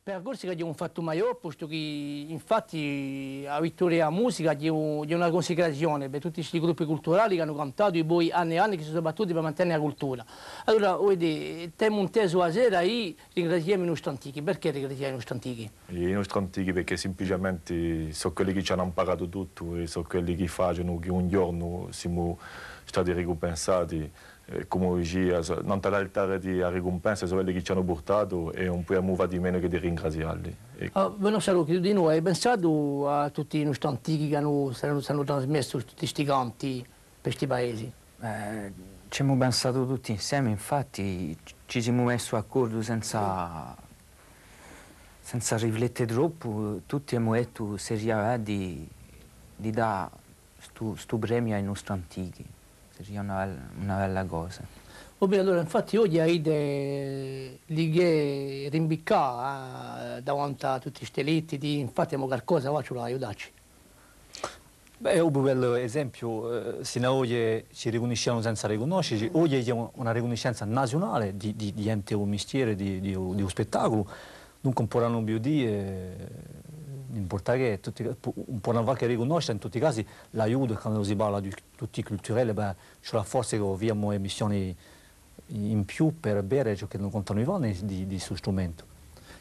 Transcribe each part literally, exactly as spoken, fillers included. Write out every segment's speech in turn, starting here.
Per a Corsica hè un fattu maiò, postu chì, infatti, a vittoria di a musica hè un-, hè una cunsacrazione per tutti sti gruppi culturali chì anu cantatu è poi anni è anni chì si sò battuti per mantene a cultura. Allora, oghje, t'emu intesu a sera è ringraziemu i nostri antichi. Perchè ringraziemu i nostri antichi? I nostri antichi perchè simpliciamente sò quelli chì ci anu amparatu tuttu è sò quelli chì facenu chì un ghjornu simu stati ricumpensati. Eh, cum'è dicia, sò, nant'à l'altare di a ricumpensa, sò quelli chì ci anu purtatu è ùn pudemu fà di menu chè di ringrazialli. È... Ah, Bernard Sciallucchi, tù dinù, ai pensatu à tutti i nostri antichi chì anu, s'anu, s'anu trasmessu tutti sti canti per sti paesi? Eh, ci emu pensatu tutti inseme, infatti ci, ci simu messi d'accordu senza, senza riflette troppu, tutti emu dettu seria di, di dà stu, stu premiu à i nostri antichi, seria una bel-, una bella cosa. Vabbè, allora, infatti, oghje avete di chè rimpiccà, eh, davanti à tutti sti eletti, di, infatti, emu qualcosa, và, ci vole à aiutacci. Bè, hè un bellu esempiu, eh, sin'à oghje ci ricunniscianu senza ricunnosceci, oghje ci hè un-, una ricunniscenza naziunale di, di, di ghjente di u mistiere, di, di u, di u spettaculu, dunque ùn puderanu più dì, eh, ùn importa chè, tutti, pu-, ùn puderanu fà chè ricunnosce, in tutti i casi, l'aiutu, quandu si parla di tutti i culturelli, bè, ci vole forse chì avemu emissioni in più per vede ciò chì no contanu i fani di, di stu strumentu.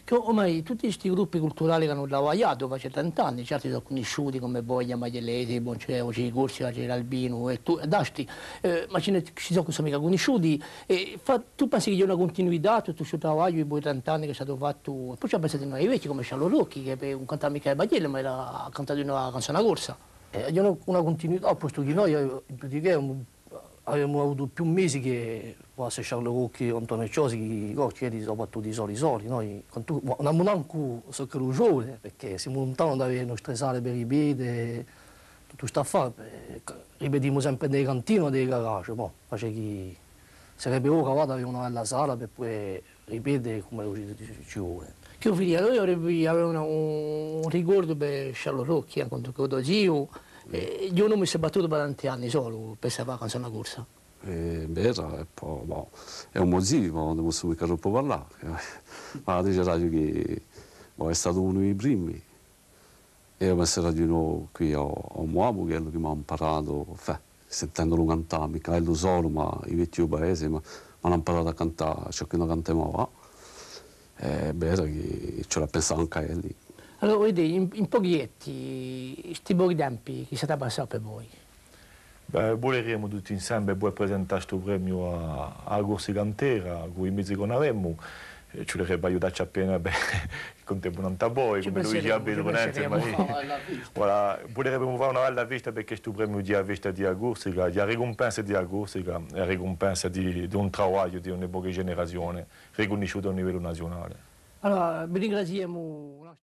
Chì ormai tutti sti gruppi culturali chì anu travagliatu face trenta anni, certi sò cunnisciuti cum'è voi, i Maghjellesi, bon, ci hè, ci hè i Corsi, ci hè l'Albinu è tu-, è d'altri, eh, ma ci ne, ci sò chì ùn sò micca cunnisciuti, è fa-, tù pensi chì ci hè una cuntinuità à tuttu stu travagliu, di i trenta anni chì hè statu fattu, è po ci hè à pensà dinù à i vechji cum'è Sciallu Rocchi, chì ùn cantava micca e paghjelle, ma era, hà cantatu una canzona corsa. Eh, ci hè una, una cuntinuità, postu chì noi, eh, in pratica, avemu avutu più mesi chè, pò esse Sciallu Rocchi o Antone Ciosi, chì, chì, chì si sò battuti soli, soli, noi, quantu, ma, ùn emu nancu sacru ghjovani, perchè simu luntanu da avè e nostre sale per ripete, tuttu st'affare, eh, ripetimu sempre in e cantine o in e garage, bò, face chì sarebbe ora, và, d'avè una bella sala per pudè ripete cum'è ci, ci, ci vole. Chì io, figliolu, io avrebbe, avè un, un ricordu per Sciallu Rocchi, eh, quandu chì u to ziu, eh, ghjè un omu chì s'hè battutu per tanti anni solu, per salvà a canzona corsa. Eh, vera, è po, bò, hè un mo ziu, ma ùn ne possu micca troppu parlà. Ma diceraghju chì, bò, hè statu unu di i primi. È eiu penseraghju dinò quì à, à u mo babbu, chì hè ellu chì m'hà amparatu, fè, sentendulu cantà, micca ellu solu, ma i vechji di u paese, ma, m'anu amparatu à cantà ciò chì no cantemu avà. Hè vera chì ci vole à pensà ancu à elli. Allora, vidite, in, in pochi detti, sti pochi tempi, chì s'hà da passà per voi? Bè, vuleriamu tutti inseme pudè presentà stu premiu à, à a Corsica intera, cù i mezi chì no avemu. Eh, ci vulerebbe à aiutacci appena, bè, cuntemu nant'à voi, cum'è dicia Petru Nanzi, ma, voilà, vulerebbimu fà una bella festa perchè stu premiu hè a festa di a Corsica, hè a ricumpensa di a Corsica, hè a ricumpensa di, di un travagliu di una poca generazione, ricunnisciutu à un livellu naziunale. Allora, vi ringraziemu.